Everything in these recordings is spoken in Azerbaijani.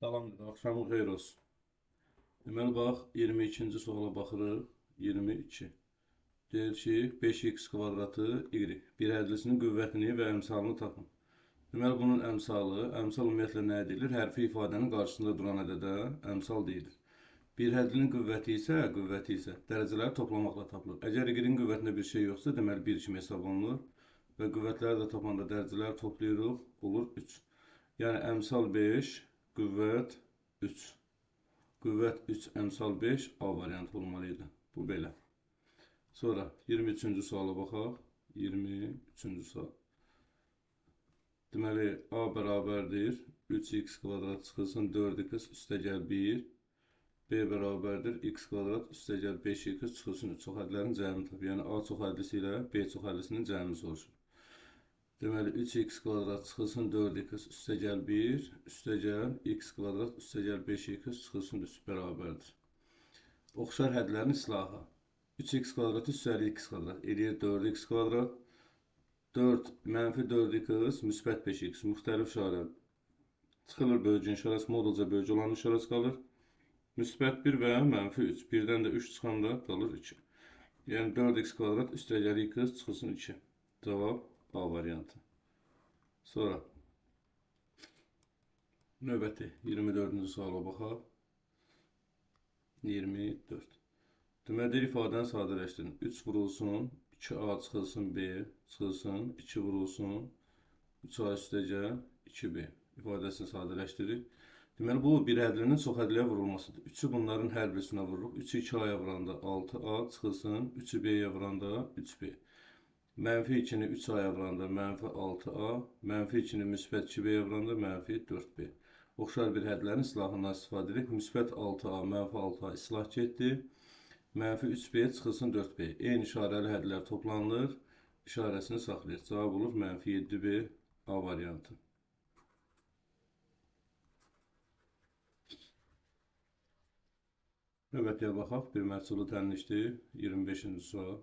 Salam, axşamın xeyir olsun. Deməli, bax, 22-ci suala baxırıq. 22. Deyir ki, 5x kvadratı y bir hədlisinin qüvvətini və əmsalını tapın. Deməli, bunun əmsalı, əmsal ümumiyyətlə nə deyilir? Hərfi ifadənin qarşısında duran ədədə əmsal deyilir. Bir hədlinin qüvvəti isə dərəcələri toplamaqla tapılır. Əgər y-in qüvvətində bir şey yoxsa, deməli, 1 kimi hesab olunur. Və qüvvətləri də tapanda dərəcələri toplayırıq, olur 3. Yəni, əmsal 5, qüvvət 3. Qüvvət 3, əmsal 5, A variantı olmalı idi. Bu belə. Sonra 23-cü suala baxaq. 23-cü sual. Deməli, A bərabərdir 3x kvadrat çıxılsın 4x üstəgəl 1. B bərabərdir x kvadrat üstəgəl 5x çıxılsın 3. Çox hədlərin cəmini tapır. Yəni, A çox hədlisi ilə B çox hədlisinin cəmini soruşur. Deməli, 3x kvadrat çıxılsın 4x üstəgəl 1, üstəgəl x kvadrat üstəgəl 5x çıxılsın 3 bərabərdir. Oxşar hədlərin islahı. 3x kvadratı üstəli x kvadrat eləyir 4x kvadrat. 4 mənfi 4x müsbət 5x müxtəlif işarə. Çıxılır bölgün işarəsi, modulca bölgü olan işarəsi qalır. Müsbət 1 və mənfi 3. 1-dən də 3 çıxanda qalır 2. Yəni 4x kvadrat üstəgəl x çıxılsın 2. Cavab A variantı. Sonra növbəti 24-cü suala baxaq. 24. Deməli, ifadəni sadələşdirin. 3 vurulsun, 2A çıxılsın B, çıxılsın, 2 vurulsun, 3A üstəgəl 2B ifadəsini sadələşdiririk. Deməli, bu bir hədlinin çox hədliyə vurulmasıdır. 3-ü bunların hər birisinə vururuq. 3-ü 2A-ya vuranda 6A çıxılsın, 3-ü B-yə vuranda 3B. Mənfi 2-ni 3A-ya vuranda mənfi 6A, mənfi 2-ni müsbət 2B-yə vuranda mənfi 4B. Oxşar bir hədlərin islahından istifadə edirik. Müsbət 6A, mənfi 6A islah getdi. Mənfi 3B çıxılsın 4B. Eyni işarəli hədlər toplanılır. İşarəsini saxlayır. Cavab olur mənfi 7B A variantı. Növbətiyə baxaq. Bir məhsulu tənlikdir. 25-ci sual.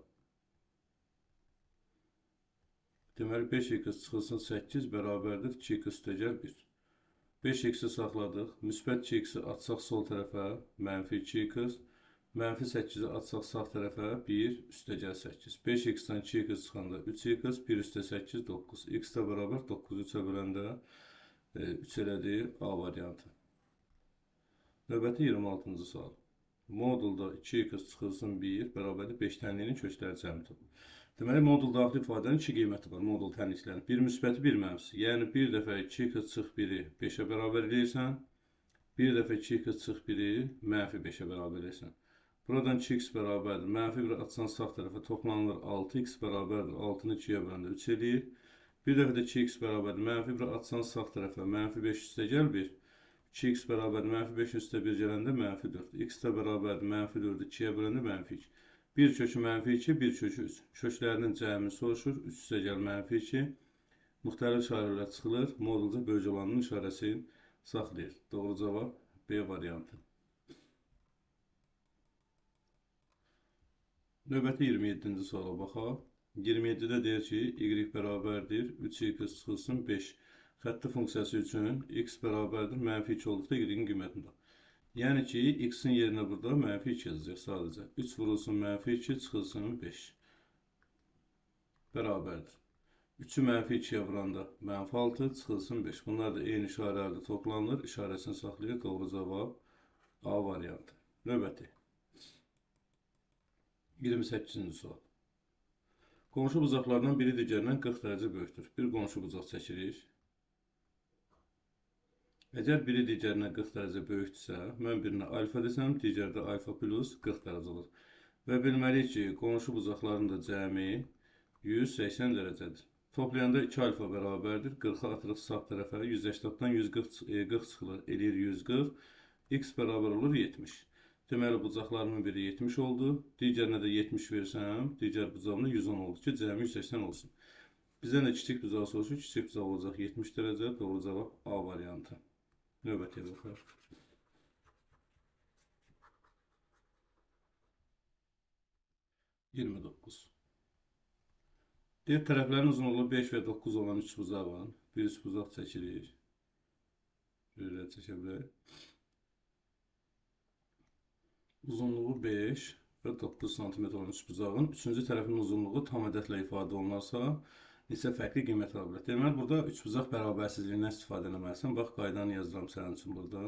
Deməli, 5x çıxılsın 8 bərabərdir 2x üstəgəl 1. 5x-i saxladıq. Müsbət 2x-i atsaq sol tərəfə, mənfi 2x. Mənfi 8-i atsaq sağ tərəfə, 1 üstəgəl 8. 5x-dən 2x çıxanda 3x, 1 üstə 8, 9. X də bərabər 9-u 3-ə böləndə 3 elədi A variantı. Növbəti 26-cı sual. Modulda 2x çıxılsın 1 bərabərdir 5 tənliyinin kökləri cəmi toplanır. Deməli, modul daxili ifadənin iki qiyməti var, modul tənliklərinin. Bir müsbəti, bir mənfisi. Yəni, bir dəfə 2x çıx 1-i 5-ə bərabər eləyirsən, bir dəfə 2x çıx 1-i mənfi 5-ə bərabər eləyirsən. Buradan 2x bərabərdir. Mənfi 1 atsan sağ tərəfə toplanılır 6x bərabərdir. 6-nı 2-yə böləndə 3 eləyir. Bir dəfə də 2x bərabərdir. Mənfi 1 atsan sağ tərəfə mənfi 5 üstə gəl 1. 2x bərabərdir. Mənfi 5 üstə 1 gələndə mənfi 4. X də bərabərdir. Mənfi 4-ü 2-yə böləndə mənfi 2. Bir kökü mənfi 2, bir kökü 3. Köklərinin cəmini soruşur. 3 üstə gəl mənfi 2. Müxtəlif işarələr çıxılır. Modulca bölgü olanın işarəsini saxlayır. Doğru cavab B variantı. Növbəti 27-ci suala baxaq. 27-də deyir ki, y bərabərdir 3x çıxılsın 5. Xətti funksiyası üçün x bərabərdir mənfi 2 olduqda y-in qiymətini tap. Yəni ki, x-in yerinə burada mənfi 2 yazacaq sadəcə. 3 vurulsun mənfi 2 çıxılsın 5. Bərabərdir. 3-ü mənfi 2-yə vuranda mənfi 6 çıxılsın 5. Bunlar da eyni işarələrdə toplanılır. İşarəsini saxlayır. Doğru cavab A variantı. Növbəti. 28-ci sual. Qonşu bucaqlardan biri digərindən 40 dərəcə böyükdür. Bir qonşu bucaq çəkirik. Əgər biri digərinə 40 dərəcə böyükdürsə, mən birinə alfa desəm, digəri də alfa plus 40 dərəcə olur. Və bilməliyik ki, qonşu bucaqların da cəmi 180 dərəcədir. Toplayanda 2 alfa bərabərdir. 40-ı atırıq sağ tərəfə, 180-dan 140 çıxılır, eləyir 140. X bərabər olur 70. Deməli, bucaqlarımın biri 70 oldu. Digərinə də 70 versəm, digər bucağımda 110 oldu ki, cəmi 180 olsun. Bizdən də kiçik bucağı soruşur. Kiçik bucaq olacaq 70 dərəcə. Doğru cavab A variantı. Növbətiyə baxaq. 29. Deyir, tərəflərin uzunluğu 5 və 9 olan 3 bucaq var. Bir 3 bucaq çəkirik. Belə çəkə bilərik. Uzunluğu 5 və 9 sm olan üçbucağın üçüncü tərəfinin uzunluğu tam ədədlə ifadə olunarsa, neçə fərqli qiymət ala bilər? Deməli, burada üçbucaq bərabərsizliyindən istifadə eləməlisən. Bax, qaydanı yazıram sənin üçün burada.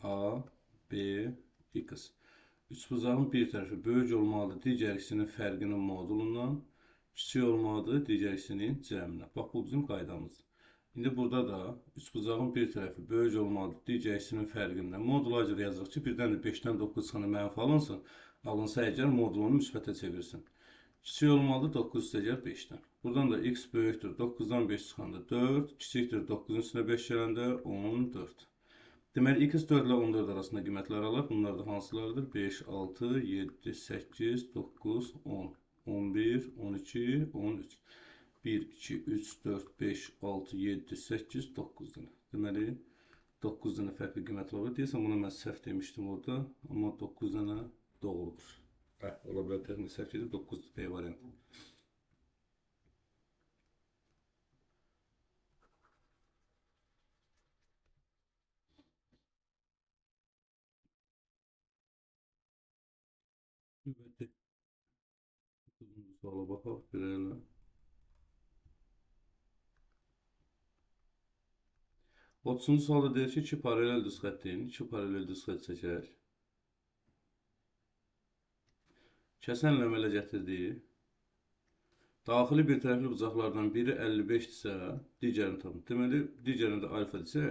A, B, X. Üçbucağın bir tərəfi böyük olmalıdır digər ikisinin fərqinin modulundan, kiçik olmalıdır digər ikisinin cəminə. Bax, bu bizim qaydamızdır. İndi burada da üçbucağın bir tərəfi böyük olmalıdır digər ikisinin fərqindən. Modula görə yazırıq ki, birdən də 5-dən 9 çıxanda mənfi alınsın. Alınsa əgər modulunu müsbətə çevirsin. Kiçik olmalıdır 9 üstəgəl 5-dən. Buradan da x böyükdür 9-dan 5 çıxanda 4, kiçikdir 9-un üstünə 5 gələndə 14. Deməli, x 4 ilə 14 arasında qiymətlər alır. Bunlar da hansılardır? 5, 6, 7, 8, 9, 10, 11, 12, 13. 1, 2, 3, 4, 5, 6, 7, 8, 9 dənə. Deməli, 9 dənə fərqli qiymət alır. Deyəsən, buna mən səhv demişdim orada. Amma 9 dənə doğrudur. Ola bilər, texnik səhv gedir. 9 B variantı. Növbəti suala baxaq bir elə. 30-cu sualda deyir ki, iki paralel düz xəttin, iki paralel düz xətt çəkək. Kəsənlə əmələ gətirdiyi daxili bir tərəfli bucaqlardan biri 55-dirsə, digərini tapın. Deməli, digərini də alfadirsə,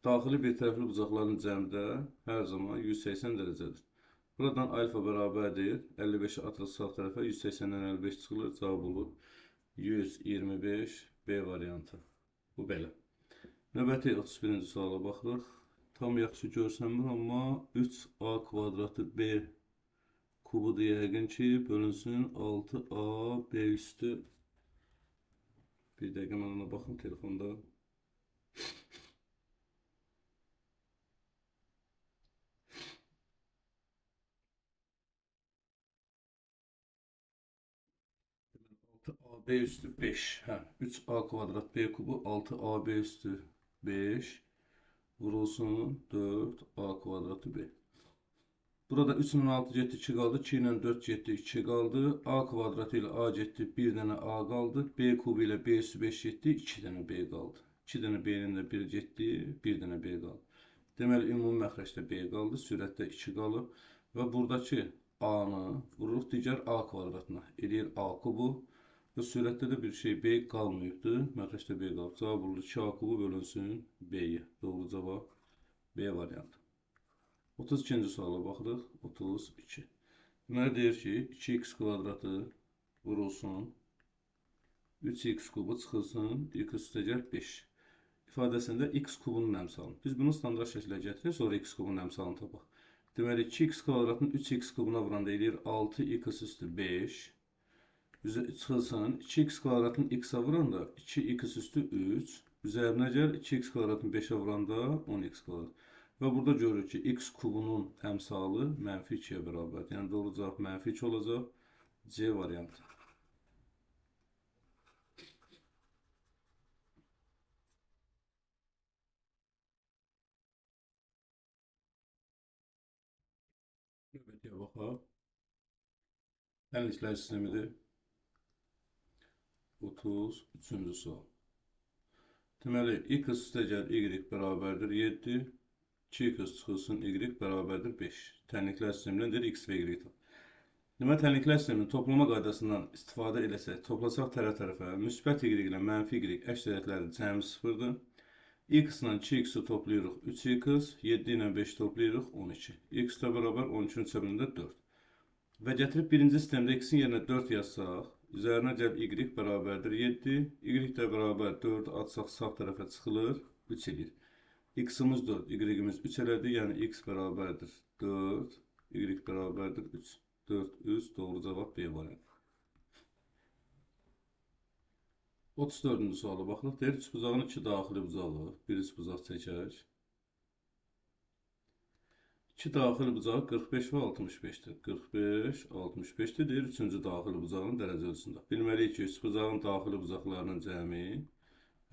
daxili bir tərəfli bucaqların cəmdə hər zaman 180 dərəcədir. Buradan alfa bərabərdir. 55-i atırıq sağ tərəfə, 180-dən 55 çıxılır, cavab olur 125 B variantı. Bu belə. Növbəti 31-ci suala baxırıq. Tam yaxşı görsənmir, amma 3A kvadratı B kubudur yəqin ki, bölünsün 6A B üstü. Bir dəqiqə mən ona baxım telefonda. 6AB üstü 5. Hə, 3A kvadrat B kubu 6AB üstü 5 vurulsun 4A kvadratı B. Burada 3 ilə 6 getdi 2 qaldı, 2 ilə 4 getdi 2 qaldı. A kvadratı ilə A getdi 1 dənə A qaldı. B kubu ilə B üstü 5 getdi 2 dənə B qaldı. 2 dənə B-nin də 1 getdi, 1 dənə B qaldı. Deməli, ümumi məxrəcdə B qaldı, sürətdə 2 qalıb və buradakı A-nı vururuq digər A kvadratına. Eləyir A kubu. Və sürətdə də bir şey B qalmayıbdır. Məxrəcdə B qalıb. Cavab olur 2A kubu bölünsün B-yə. Doğru cavab B variantı. 32-ci suala baxırıq. 32. Deməli, deyir ki, 2x kvadratı vurulsun, 3x kubu çıxılsın, x üstəgəl 5. İfadəsində x kubunun əmsalını. Biz bunu standart şəkildə gətirək, sonra x kubunun əmsalını tapaq. Deməli, 2x kvadratını 3x kubuna vuranda eləyir 6x üstü 5. Çıxılsın, 2x kvadratını x-a vuranda 2x üstü 3. Üzərinə gəl, 2x kvadratını 5-ə vuranda 10x kvadrat. Və burada görürük ki, x kubunun əmsalı mənfi 2-yə bərabərdir. Yəni, doğru cavab mənfi 2 olacaq. C variantı. Növbətiyə baxaq. Tənliklər sistemidir. 33-cü sual. Deməli, x üstəgəl y bərabərdir 7. 2x çıxılsın y bərabərdir 5. Tənliklər sistemindən deyir x və y tap. Deməli, tənliklər sisteminin toplama qaydasından istifadə eləsək, toplasaq tərəf tərəfə, müsbət y ilə mənfi y əks ədədləri cəmi 0-dır. X ilə 2x-i toplayırıq 3x, 7 ilə 5 toplayırıq 12. X də bərabər 12-nin cəmində 4. Və gətirib birinci sistemdə x-in yerinə 4 yazsaq, üzərinə gəl y bərabərdir 7, y də bərabər 4 atsaq sağ tərəfə çıxılır, 3 eləyir. X-imiz 4, y-imiz 3 elədi, yəni x bərabərdir 4, y bərabərdir 3. 4, 3, doğru cavab B variantı. 34-cü suala baxırıq. Deyir, üçbucağın 2 daxili bucağı, bir üçbucaq çəkək. 2 daxili bucağı 45 və 65-dir. 45, 65-dir. Deyir, 3-cü daxili bucağının dərəcə ölçüsündə. Bilməliyik ki, üçbucağın daxili bucaqlarının cəmi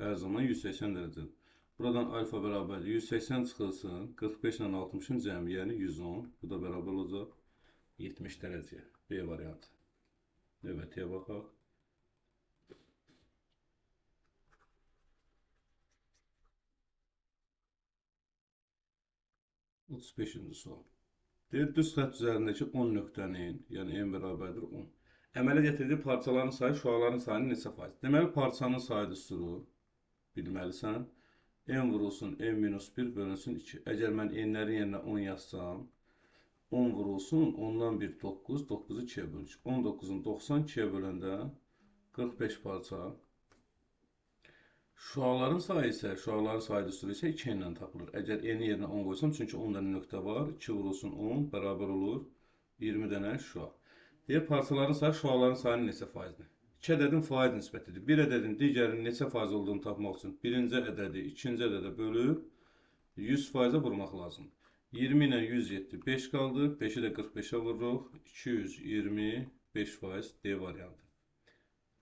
hər zaman 180 dərəcədir. Buradan alfa bərabərdir. 180 çıxılsın, 45 ilə 60-ın cəmi, yəni 110. Bu da bərabər olacaq 70 dərəcəyə. B variantı. Növbətiyə baxaq. 35-ci sual. Deyir, düz xətt üzərindəki 10 nöqtənin, yəni n bərabərdir 10. Əmələ gətirdiyi parçaların sayı şüaların sayının neçə faiz? Deməli, parçanın sayı düsturu bilməlisən. N vurulsun, n minus 1 bölünsün 2. Əgər mən n-lərin yerinə 10 yazsam, 10 vurulsun, 10-dan 1, 9, 9-u 2-yə bölük. 19-un 90, 2-yə böləndə 45 parça. Şüaların sayı isə, şüaların sayı düsturu isə 2 n-lə tapılır. Əgər n-i yerinə 10 qoysam, çünki 10 dənə nöqtə var, 2 vurulsun 10 bərabər olur 20 dənə şüa. Deyir, parçaların sayı şüaların sayının neçə faizdir? 2 ədədin faiz nisbətidir. Bir ədədin digərinin neçə faiz olduğunu tapmaq üçün birinci ədədi ikinci ədədə bölüb 100%-ə vurmaq lazımdır. 20 ilə 107, 5 qaldı. 5-i də 45-ə vururuq. 225% D variantı.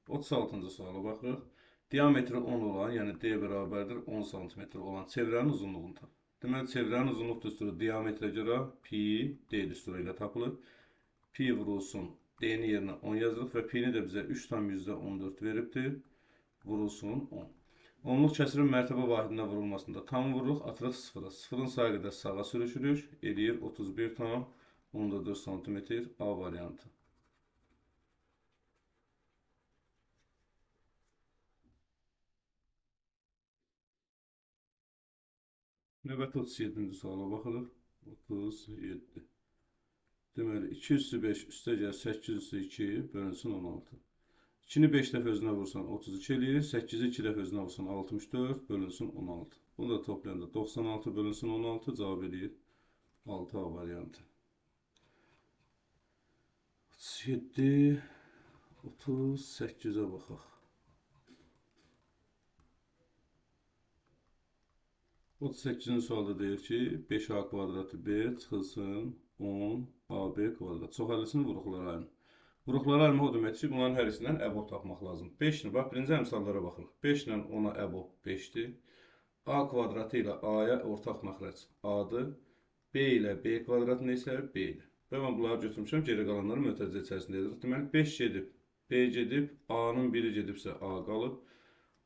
36-cı suala baxırıq. Diametri 10 olan, yəni D bərabərdir 10 sm olan çevrənin uzunluğunu tap. Deməli, çevrənin uzunluq düsturu diametrə görə pi D düsturu ilə tapılır. Pi vurulsun, D-nin yerinə 10 yazırıq və pi-ni də bizə 3,14 veribdir. Vurulsun 10. Onluq kəsirin mərtəbə vahidinə vurulmasında tam vururuq, atırıq sıfıra. Sıfırın sayı qədər sağa sürüşürük. Eləyir 31,4 sm A variantı. Növbəti 37-ci suala baxırıq. 37. Deməli, 2 üstü 5 üstə gəl 8 üstü 2 bölünsün 16. 2-ni 5 dəfə özünə vursan 32 eləyir. 8-i 2 dəfə özünə vursan 64 bölünsün 16. Bunu da toplayanda 96 bölünsün 16 cavab eləyir 6A variantı. 37, 38-ə baxaq. 38-ci sualda deyir ki, 5A kvadratı B çıxılsın 10 AB kvadrat. Çox əllisini vuruqlara ayırın. Vuruqlara ayırmaq o deməkdir ki, bunların hər ikisindən əbob tapmaq lazım. 5 ilə, bax, birinci əmsallara baxırıq. 5 ilə 10-a əbob 5-dir. A kvadratı ilə A-ya ortaq məxrəc A-dır. B ilə B kvadratını isə B-dir. Və mən bunları götürmüşəm, geri qalanları mötərizə içərisində yazırıq. Deməli, 5 gedib, B gedib, A-nın 1-i gedibsə A qalıb.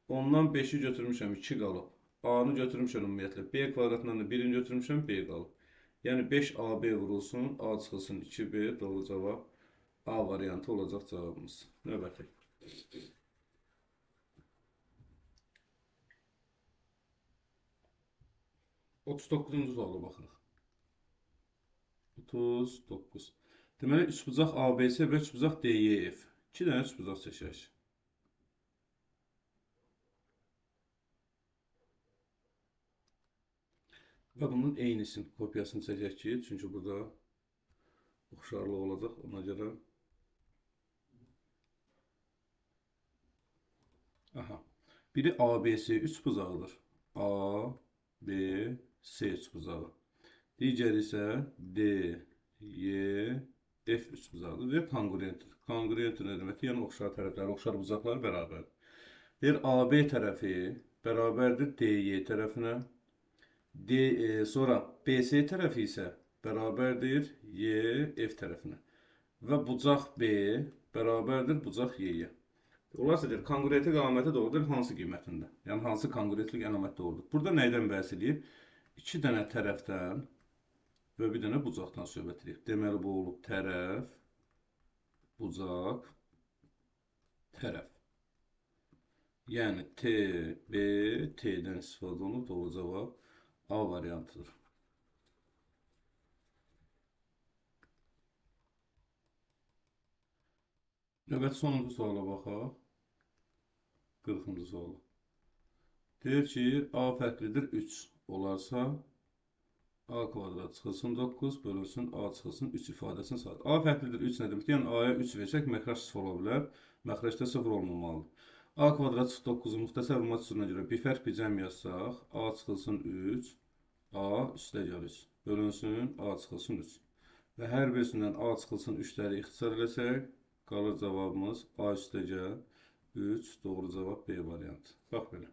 10-dan 5-i götürmüşəm, 2 qalıb. A-nı götürmüşəm ümumiyyətlə. B kvadratından da 1-ini götürmüşəm, B qalıb. Yəni 5AB vurulsun, A çıxılsın 2B. Doğru cavab A variantı olacaq cavabımız. Növbəti. 39-cu suala baxırıq. 39. Deməli, üçbucaq ABC və üçbucaq DEF. 2 dənə üçbucaq çəkək. Və bunun eynisinin kopyasını çəkək ki, çünki burada oxşarlıq olacaq ona görə. Aha. Biri ABC üçbucağıdır. A, B, C üçbucağı. Digəri isə D, Y, F üçbucağıdır və konqruentdir. Konqruentdir nə deməkdir? Yəni oxşar tərəfləri, oxşar bucaqlar bərabərdir. Deyir, AB tərəfi bərabərdir DY tərəfinə. Sonra BC tərəfi isə bərabərdir YF tərəfinə. Və bucaq B bərabərdir bucaq Y-yə. Olarsa deyir, konqruentlik əlaməti doğrudur hansı qiymətində? Yəni hansı konqruentlik əlaməti doğrudur? Burada nədən bəhs eləyib? 2 dənə tərəfdən və bir dənə bucaqdan söhbət eləyib. Deməli, bu olub tərəf, bucaq, tərəf. Yəni T, B, T-dən istifadə olunub. Doğru cavab A variantıdır. Növbəti sonuncu suala baxaq. 40-cı suala. Deyir ki, A fərqlidir 3 olarsa, A kvadrat çıxılsın 9, bölünsün A çıxılsın 3 ifadəsini sadır. A fərqlidir 3 nə deməkdir? Yəni A-ya 3 versək, məxrəc 0 ola bilər. Məxrəcdə 0 olmamalıdır. A kvadrat çıxıb 9-u müxtəsər vurma düsturuna görə bir fərq bir cəm yazsaq, A çıxılsın 3, A üstəgəl 3. Bölünsün, A çıxılsın 3. Və hər birisindən A çıxılsın 3-ləri ixtisar eləsək, qalır cavabımız A üstəgəl 3. Doğru cavab B variantı. Bax belə.